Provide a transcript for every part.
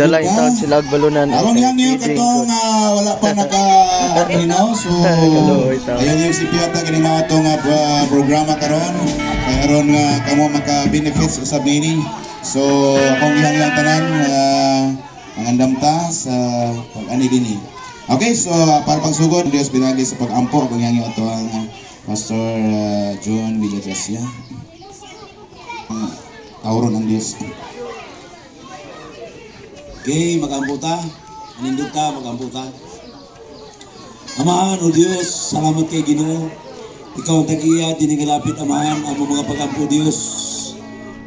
Nagdala jud yung ka. taon sila og balunan. Aron Okay, yang niyo feeding katong good. wala pa naka so Kaluoy taon. ayun yung si Piata kini mga atong programa karon kay aron nga kamo maka benefits usab nini. So akong gihangyo tanan mangandam ta sa pag-ani dinhi. Okay, so para pagsugod Dios pinagi sa pag-ampo, akong gihangyo ato ang Pastor John Villagracia. Tawron ang Dios. Okay, magampo ta. Anindot ta, magampo ta. Amahan, O Diyos, salamat kay Ginoo. Ikaw ang tag-iya, dini nga dapit, Amahan, ang mga pagampo, Diyos.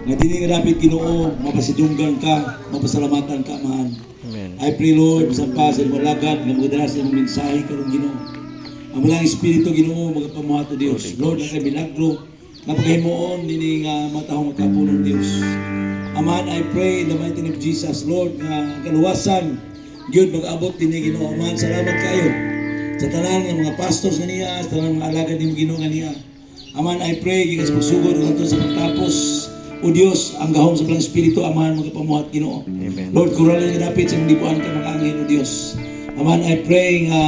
Nga dini nga dapit, Ginoo, mapasidunggan ka, mapasalamatan ka, Amahan. Amen. I pray, Lord, bisan pa sa imong alagad, nga magadala sa imong mensahe karon, Ginoo. Ang Balaang Espiritu, Ginoo, magapamuhat, O Dios. Lord, ang kay milagro, nga paghimuon nini nga matahong magkapunon, Dios. Amahan, I pray in the mighty name of Jesus, Lord, nga ang kaluwasan, gyud mag-abot dinhi, Ginoo. Amahan, salamat kayo sa tanan nga mga pastors nga niya, sa tanan mga alagad nimo, Ginoo, nga niya. Amahan, I pray gikan sa pagsugod hangtod sa pagtapos. O Dios, ang gahom sa Balaang Espiritu, Amahan, magapamuhat, Ginoo. Amen. Lord, kuralin nga dapit sa imong dibuan ka mga anghel, O Dios. Amahan, I pray nga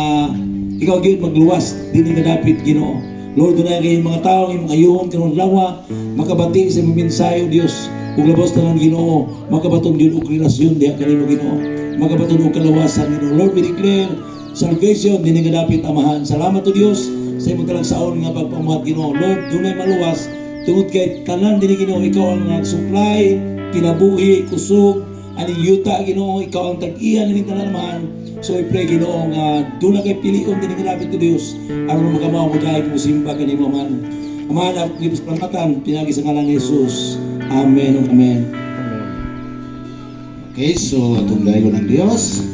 ikaw gyud magluwas dinhi nga dapit, Ginoo. Lord, dunay kay mga tao imong ayuhon karon adlaw makabati sa imong mensahe, O Dios. Ug labaw tanan, Ginoo, makabaton gyud og relasyon diha kanimo, Ginoo. Makabaton og kalawasan, Ginoo. Lord, we declare salvation dinhi nga dapit, Amahan. Salamat, O Dios, sa imong talagsaon nga pagpamuhat, Ginoo. Lord, dunay maluwas tungod kay tanan dinhi, Ginoo, ikaw ang nag-supply kinabuhi, kusog, aning yuta, Ginoo, ikaw ang tag-iya ning tanan, Amahan. So I pray, Ginoo, nga duna kay pilion dinhi nga dapit, O Dios, aron makamao mo dahil musimba kanimo, Amahan. Amahan, ang pasalamatan pinagi sa ngalan ni Jesus. Amen ug amen. Amen. Okay, so atong dayon ng Dios.